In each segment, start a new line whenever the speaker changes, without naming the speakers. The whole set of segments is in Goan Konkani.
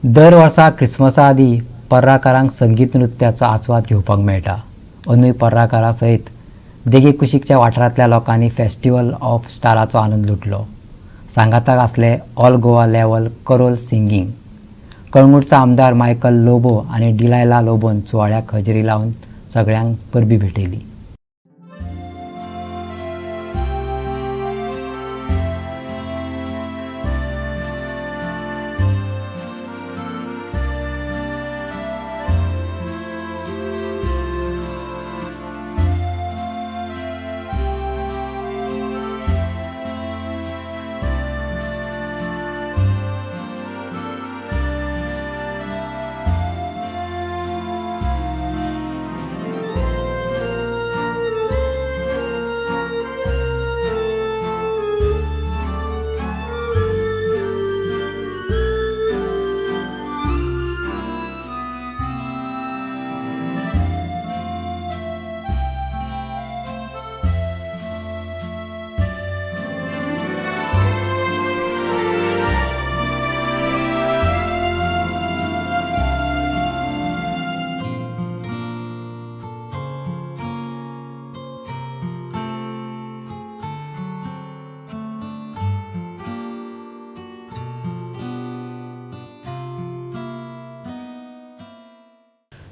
दर वर्सा क्रिसमसा आदीं पर्राकारांक संगीत नृत्याचो आस्वाद घेवपाक मेळटा. अंदूय पर्राकारा सयत देगे कुशीकच्या वाठारांतल्या लोकांनी फेस्टिवल ऑफ स्टाराचो आनंद लुटलो. सांगाताक आसले all Goa level carol singing. कळंगूटचो आमदार मायकल लोबो आनी डिलायला लोबोन सुवाळ्याक हजेरी लावन सगळ्यांक परबीं भेटयली.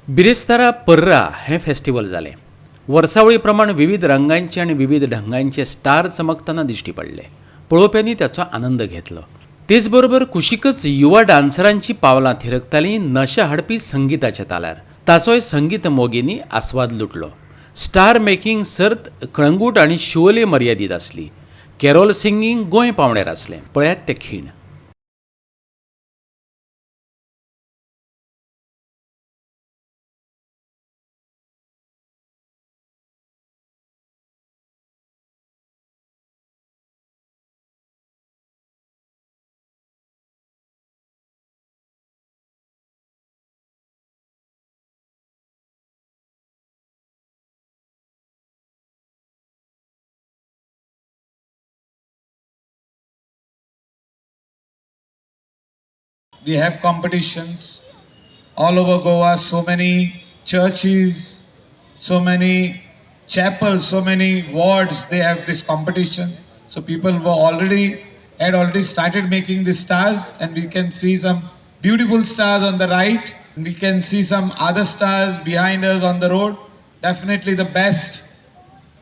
बिरेस्तारा पर्रा हें फेस्टिवल जालें. वर्सावळी प्रमाण विविध रंगांचे आनी विविध ढंगांचे स्टार चमकतना दिश्टी पडले. पळोवप्यांनी त्याचो आनंद घेतलो. तेच बरोबर कुशीकच युवा डान्सरांची पावलां थिरकतालीं नशा हाडपी संगिताच्या तालार. ताचोय संगीत मोगींनी आस्वाद लुटलो. स्टार मेकिंग सर्त कळंगूट आनी शिवोले मर्यादीत आसली. कॅरोल सिंगींग गोंय पावण्यार आसलें. पळयात ते खीण.
We have competitions all over Goa, so many churches, so many chapels, so many wards, they have this competition. So people were already had already started making the stars, and we can see some beautiful stars on the right. We can see some other stars behind us on the road. Definitely the best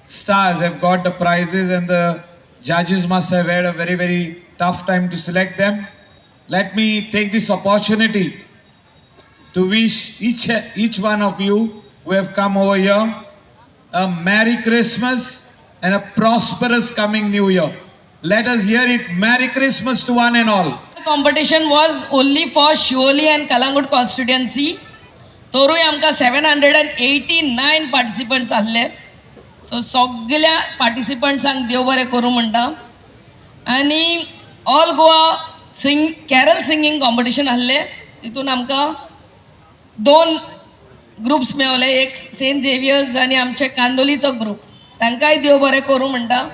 stars have got the prizes, and the judges must have had a very, very tough time to select them. Let me take this opportunity to wish each one of you who have come over here a Merry Christmas and a prosperous coming New Year. Let us hear it. Merry Christmas to one and all.
The competition was only for Siolim and Calangute constituency. तरूय आमकां 789 पार्टिसिपंट्स आहले. सो सगल्या पार्टिसिपंट्सांक देव बरें करूं म्हणटा. आनी all Goa sing carol singing competition आहले, तितून आमकां 2 ग्रुप्स मेवले, एक सेंट झेवियर्स आनी आमचे कांदोलीचो ग्रूप. तांकांय देव बरें करूं म्हणटा.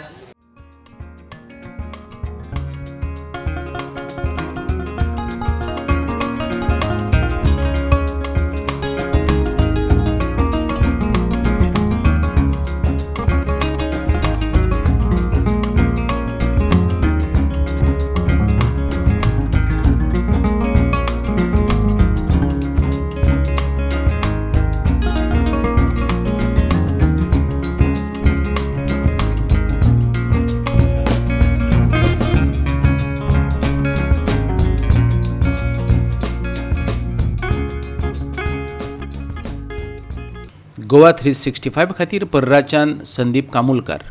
गोवा 365 खातीर पर्राच्यान संदीप कामुलकार.